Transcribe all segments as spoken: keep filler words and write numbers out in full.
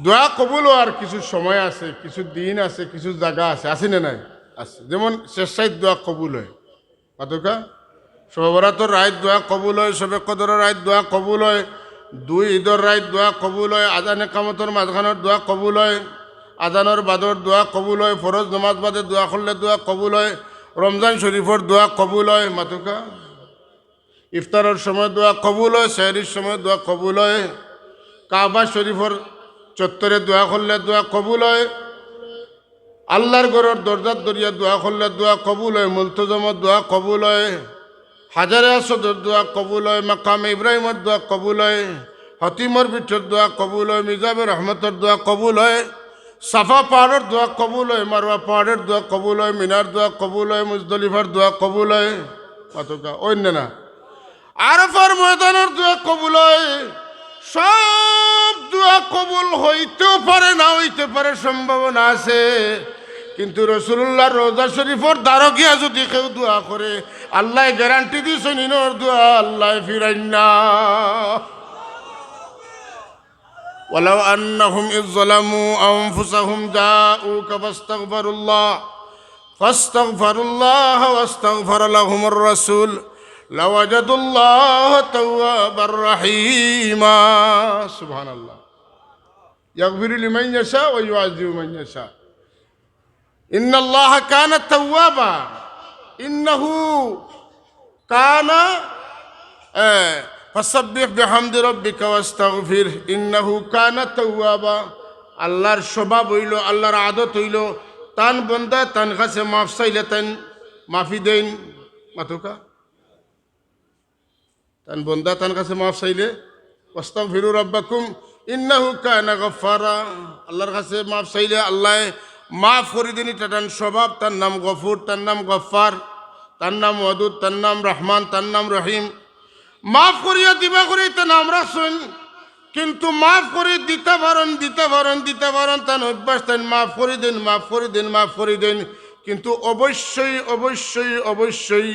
দোয়া কবুল অওয়ার কিছু সময় আছে, কিছু দিন আছে, কিছু জাগা আছে, আছে না নাই? আছে। যেমন শেষ রাইত দোয়া কবুল অয়, মাতউক্কা? শবে বরাতর রাইত দোয়া কবুল অয়, শবে কদরর রাইত দোয়া কবুল অয়, দুই ইদর রাইত দোয়া কবুল অয়, আজান একামতর মাঝখানর দোয়া কবুল অয়, আজানর বাদর দোয়া কবুল অয়, ফরজ নমাজ বাদে দোয়া করলে দোয়া কবুল অয়, রমজান শরিফর দোয়া কবুল অয়, মাতউক্কা? ইফতারর সময় দোয়া কবুল অয়, সেহরির সময় দোয়া কবুল অয়, কাবা শরিফর চত্বরে দোয়া করলে দোয়া কবুল অয়, আল্লার ঘরর দরজাত ধরিয়া দোয়া করলে দোয়া কবুল অয়, মুলতজমর দোয়া কবুল অয়, হাজারে আসওয়াদর দোয়া কবুল অয়, মাকামে ইব্রাহিমর দোয়া কবুল অয়, হতিমর ভিতরর দোয়া কবুল অয়, মিজাবে রহমতর দোয়া কবুল অয়, সাফা পাহাড়র দোয়া কবুল অয়, মারওয়া পাহাড়র দোয়া কবুল অয়, মিনার দোয়া কবুল অয়, মুজদলিফার দোয়া কবুল অয়, মাতউক্কা, অয় না না? আরাফার ময়দানর দোয়া কবুল অয়। সব দোয়া কবুল অইতেও পারে, না অইতে পারে, সম্ভাবনা আছে। কিন্তু রাসুলুল্লাহর রওজা শরিফর দ্বারো গিয়া যুদি কেউ দোয়া করে, আল্লায় গ্যারান্টি দিছইন, ইনর দোয়া আল্লায় ফিরাইন না। ولو أنهم إذ ظلموا أنفسهم جاءوك فاستغفروا الله فاستغفروا الله واستغفر لهم الرسول لوجدوا الله توابا رحيما. سبحان الله. يغفر لمن يشاء ويعذب من يشاء. إن الله كان توابا. إنه كان، এ, فسبح بحمد ربك واستغفره إنه كان توابا. আল্লার স্বভাব অইলো, আল্লার আদত অইলো, তান বন্দা তান কাছে মাফ চাইলে তাইন মাফি দেইন। মাতউক্কা? তান বন্দা তান কাছে মাফ চাইলে, واستغفروا ربكم إنه كان غفارا. আল্লার কাছে মাফ চাইলে আল্লায় মাফ করি দেইন, ইটা তান স্বভাব, তান নাম গফুর, তান নাম গফফার, তান নাম ওয়াদুদ, তান নাম রহমান, তান নাম রহিম। মাফ করিয়া দিবা করি ইতা নাম রাখছইন, কিন্তু মাফ করি দিতা পারইন, দিতা পারইন, দিতা পারইন, তান অভ্যাস, তাইন মাফ করি দেইন, মাফ করি দেইন, মাফ করি দেইন। কিন্তু অবশ্যই, অবশ্যই, অবশ্যই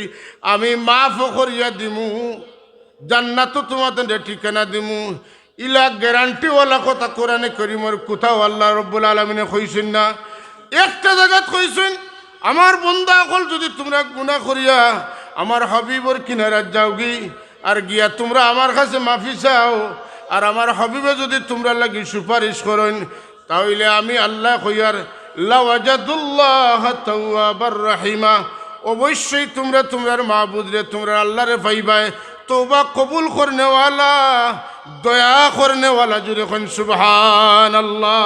আমি মাফও করিয়া দিমু, জান্নাতো তুমাদেররে ঠিকানা দিমু। ইলা গ্যারান্টিওয়ালা কথা কোরআনে করিমর কুথাও আল্লাহ রব্বুল আলামিনে কইছইন না। একটা জাগাত কইছইন, আমার বন্দা অকল, যুদি তুমরা গুনা করিয়া আমার হাবিবর কিনারাত যাওগি, আর গিয়া তুমরা আমার কাছে মাফি চাও, আর আমার হাবিবে যুদি তুমরার লাগি সুপারিশ করইন, তা অইলে আমি আল্লায় কইয়ার, لوجدوا الله توابا رحيما। অবশ্যই তুমরা তুমরার মাবুদরে, তুমরার আল্লারে পাইবায় তওবা কবুল করনেওয়ালা, দয়া করনেওয়ালা। জুরে কইন সুবহানাল্লাহ।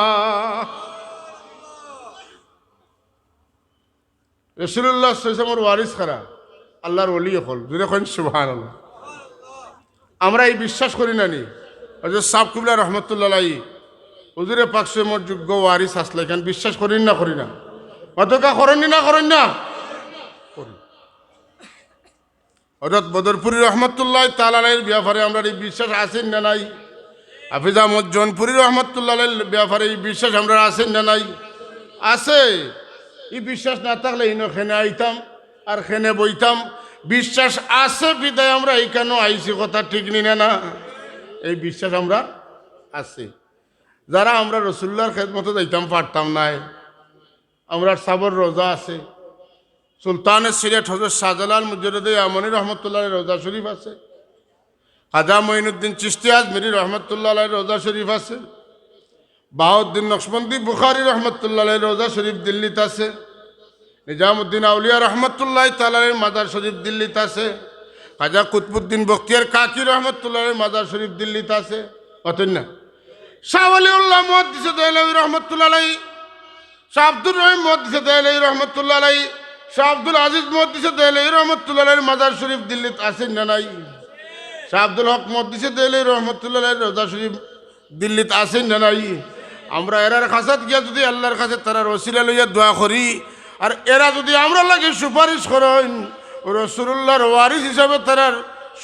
রাসুলুল্লাহ সাল্লাল্লাহু আলাইহি ওয়াসাল্লামর ওয়ারিস কারা? আল্লার ওলি অকল। জুরে কইন সুবহানাল্লাহ। আমরা ই বিশ্বাস করি না নি? হযরত সাব কিবলা রহমতুল্লাহ আলাইহি, হুজুরে পাক সাল্লাল্লাহু আলাইহি ওয়াসাল্লামর যোগ্য ওয়ারিস আছলা, ইখান বিশ্বাস করি না, করি না? মাতউক্কা, করইন নি না, করইন না? করি। হযরত বদরপুরি রহমতুল্লাহ তাআলা আলাইহির ব্যাপারে আমরার ই বিশ্বাস আছে না নাই? হাফিজ আহমদ জৌনপুরি রহমতুল্লাহ আলাইহির ব্যাপারে ই বিশ্বাস আমরার আছে না নাই? আছে। ই বিশ্বাস না থাকলে ইনো কেনে আইতাম আর কেনে বইতাম? বিশ্বাস আছে বিধায় আমরা ইখানো আইছি, কথা ঠিক নি না, না? এই বিশ্বাস আমরার আছে। যারা আমরা রাসুলুল্লাহর খেদমতো যাইতাম পারতাম নায়, আমরার সাবর রওজা আছে। সুলতানে সিলেট হযরত শাহজালাল মুজাররদে ইয়ামনি রহমতুল্লাহ আলাইহির রওজা শরিফ আছে। খাজা মঈনুদ্দিন চিশতি আজমিরি রহমতুল্লাহ আলাইহির রওজা শরিফ আছে। বাহাউদ্দিন নকশবন্দি বুখারী রহমতুল্লাহ আলাইহির রওজা শরিফ দিল্লিত আছে। নিজামুদ্দিন আউলিয়া রহমতুল্লাহ তাআলা আলাইহির মাজার শরিফ দিল্লিত আছে। খাজা কুতবুদ্দিন বখতিয়ার কাকি রহমতুল্লাহ আলাইহির মাজার শরিফ দিল্লিত আছে। মাতইন না? শাহ ওয়ালিউল্লাহ মুহাদ্দিসে দেহলভী রহমতুল্লাহ আলাইহি, শাহ আব্দুর রহিম মুহাদ্দিসে দেহলভী রহমতুল্লাহ আলাইহি, শাহ আব্দুল আজিজ মুহাদ্দিসে দেহলভী রহমতুল্লাহ আলাইহির মাজার শরিফ দিল্লিত আছে না নাই? শাহ আব্দুল হক মুহাদ্দিসে দেহলভী রহমতুল্লাহ আলাইহির রওজা শরিফ দিল্লিত আছে না নাই? আমরা এরার কাছাত গিয়া যুদি আল্লার কাছে তারার ওসিলা লইয়া দোয়া করি, আর এরা যুদি আমরার লাগি সুপারিশ করইন, রাসুলুল্লাহর ওয়ারিস হিসাবে তারার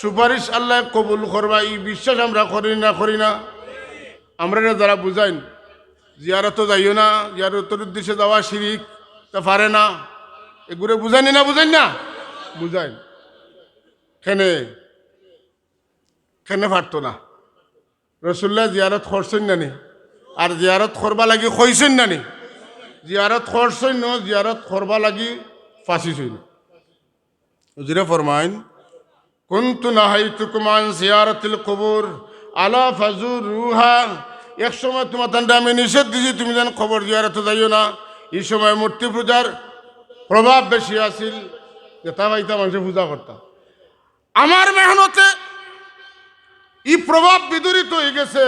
সুপারিশ আল্লায় কবুল করবা, ই বিশ্বাস আমরা করি না, করি না? আমরারে যারা বুঝাইন, জিয়ারতো যাইও না, জিয়ারতর উদ্দেশ্যে যাওয়া শিরিক, তা পারে না, এগুরে বুঝাইন নি না, বুঝাইন না? বুঝাইন। কেনে? কেনে পারতো না? রাসুলুল্লায় জিয়ারত করছইন না নি? আর জিয়ারত করবা লাগি কইছইন না নি? জিয়ারত করছইন না, জিয়ারত করবা লাগি ফাঁসিছইন। হুজুরে ফরমাইন, "কুনতু নাহাইতুকুম আন জিয়ারাতিল কুবুর, আলা ফাজুরুহা।" এক সময় তুমাতানরে আমি নিষেধ দিছি, তুমি যেন কবর জিয়ারতো যাইও না। ই সময় মূর্তি পূজার প্রভাব বেশি আছিল, যেটা পাইতা মানষে পূজা করতা। আমার মেহনতে ই প্রভাব বিদূরিত অইগেছে।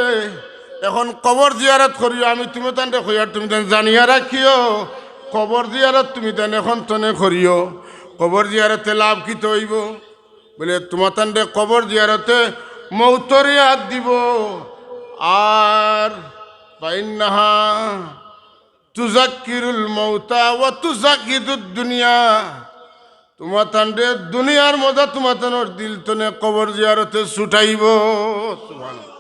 এখন কবর জিয়ারত করিও, আমি তুমিতানরে কইয়ার, তুমিতান জানিয়া রাখিও, কবর জিয়ারত তুমিতান এখন তনে করিও। কবর জিয়ারতে লাভ কিতা অইবো? বলে, তুমাতানরে কবর জিয়ারতে মউতর ইয়াদ দিবো। আর ফাইন্নাহা তুযাক্কিরুল মাউতা ওয়া তুযাহিদুদ দুনিয়া। তুমাতানরে দুনিয়ার মজা তুমাতানর দিল তনে কবর জিয়ারতে ছুটাইবো। সুবহানাল্লাহ।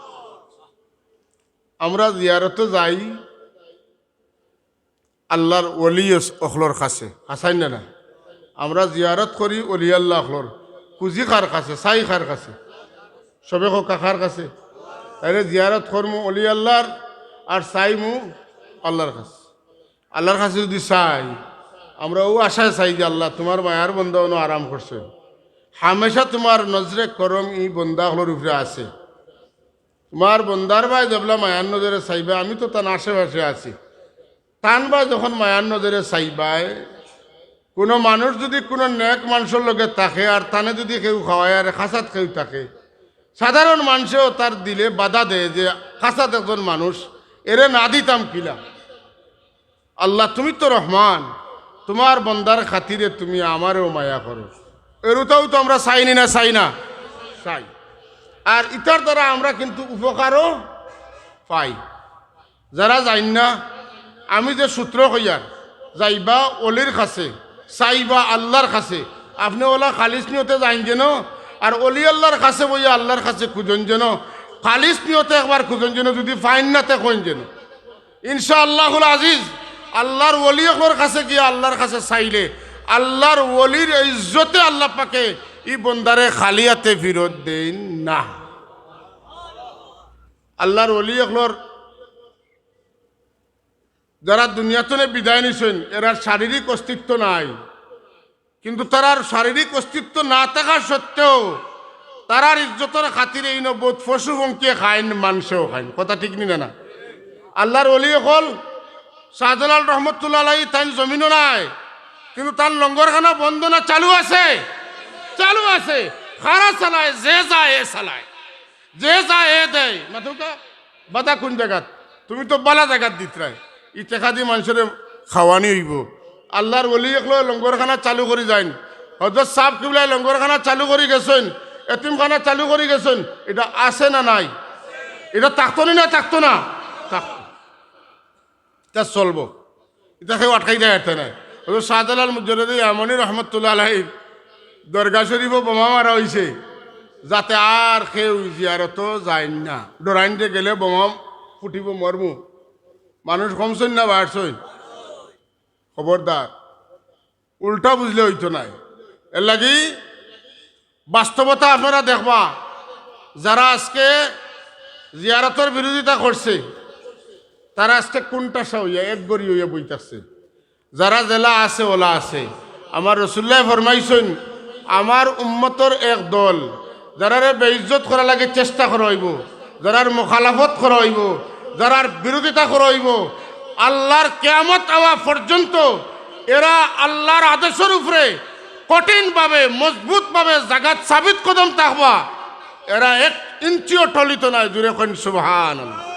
আমরা জিয়ারতো যাই আল্লার ওলি অস-, অকলর কাছে, হাছাইন না না? আমরা জিয়ারত করি ওলি আল্লা অকলর। খুজি কার কাছে? চাই কার কাছে? সবে কউক্কা কার কাছে? তাইলে জিয়ারত করমু ওলি আল্লার, আর চাইমু আল্লার কাছে। আল্লার কাছে যুদি চাই, আমরা অউ আশায় চাই যে, "আল্লা, তুমার মায়ার বন্দা অনো আরাম করছে, হামেশা তুমার নজরে করম ই বন্দা অকলর উপরে আছে। তুমার বন্দার বায় যেবলা মায়ার নজরে চাইবা, আমি তো তান আশেপাশে আছি। তান বায় যখন মায়ার নজরে চাইবায়, কুনু মানুষ যুদি কুনু নেক মানষর লগে থাকে আর তানে যুদি কেউ খাওয়ায় আর খাছাত কেউ থাকে, সাধারণ মানষেও তার দিলে বাধা দেয় যে খাছাত একজন মানুষ, এরে না দিতাম কিলা?" আল্লা, তুমি তো রহমান, তুমার বন্দার খাতিরে তুমি আমারেও মায়া করো। এরতাও তো আমরা চাইনি না, চাই না? চাই। আর ইতার দ্বারা আমরা কিন্তু উপকারও পাই। যারা যাইন না, আমি যে সূত্র কইয়ার, যাইবা অলির কাছে, চাইবা আল্লার কাছে, আপনে অলা খালিস নিয়তে যাইন যেন, আর অলি আল্লার কাছে বইয়া আল্লার কাছে খুঁজইন যেন, খালিস নিয়তে একবার খুঁজইন যেন, যুদি পাইন না তে কইন যেন। ইনশাআল্লাহুল আজিজ, আল্লার ওলি অকলর কাছে গিয়া আল্লার কাছে চাইলে আল্লার ওলির ইজ্জতে আল্লা পাকে ই বন্দারে খালি আতে ফিরত দেইন না। আল্লার ওলি অকলর যারা দুনিয়া তনে বিদায় নিছইন, এরার শারীরিক অস্তিত্ব নাই, কিন্তু তারার শারীরিক অস্তিত্ব না থাকা সত্ত্বেও তারার ইজ্জতর খাতিরে ইনো বউত পশু পঙ্খিয়ে খাইন, মানষেও খাইন। কথা ঠিক নি না না? আল্লার ওলি অকল শাহজালাল রহমতুল্লাহ আলাইহি তাইন জমিনো নাই, কিন্তু তান লঙ্গরখানা বন্ধ না, চালু আছে, চালু আছে। কারা চালায়? যে যায় এ চালায়, যে যায় এ দেয়। মাতুক্কা, বাধা কুন জাগাত? তুমি তো বালা জাগাত দিতরায়। ই টেকা দি মানষরে খাওয়ানি অইবো। আল্লার ওলি অকলে লঙ্গরখানা চালু করি যাইন। হজরত সাব কিবলায় লঙ্গরখানা চালু করি গেছইন, এতিমখানা চালু করি গেছইন। ইটা আছে না নাই? ইটা থাকতো নি না থাকতো না? থাকতো। ইটা চলবো, ইটা কেউ আটকাই দেয় পারতা নায়। হজরত শাহজালাল মুজাররদে ইয়ামনি রহমতুল্লাহ আলাইহির দরগা শরীফো বোমা মারা অইছে, যাতে আর কেউ জিয়ারতো যাইন না। ডরাইন যে গেলে বোমা ফুটিবো, মরমু। মানুষ কমছইন না বাড়ছইন? খবরদার, উল্টা বুঝলে অইতো নায়। এরলাগি বাস্তবতা আপনারা দেখবা, যারা আজকে জিয়ারতর বিরোধিতা করছে, তারা আজকে কুনটাসা অইয়া, এক গড়ি অইয়া বই থাকছে। যারা যেলা আছে, অলা আছে। আমার রসুল্লায় ফরমাইছইন, আমার উম্মতর এক দল, যারারে বেইজ্জত করার লাগি চেষ্টা করা অইবো, যারার মুখালাফত করা অইবো, যারার বিরোধিতা করা অইবো, আল্লার কিয়ামত আওয়া পর্যন্ত এরা আল্লার আদেশর উপরে কঠিনভাবে, মজবুতভাবে জাগাত সাবিত কদম থাকবা। এরা এক ইঞ্চিও টলিতো নায়। জুরে কইন সুবহানাল্লাহ।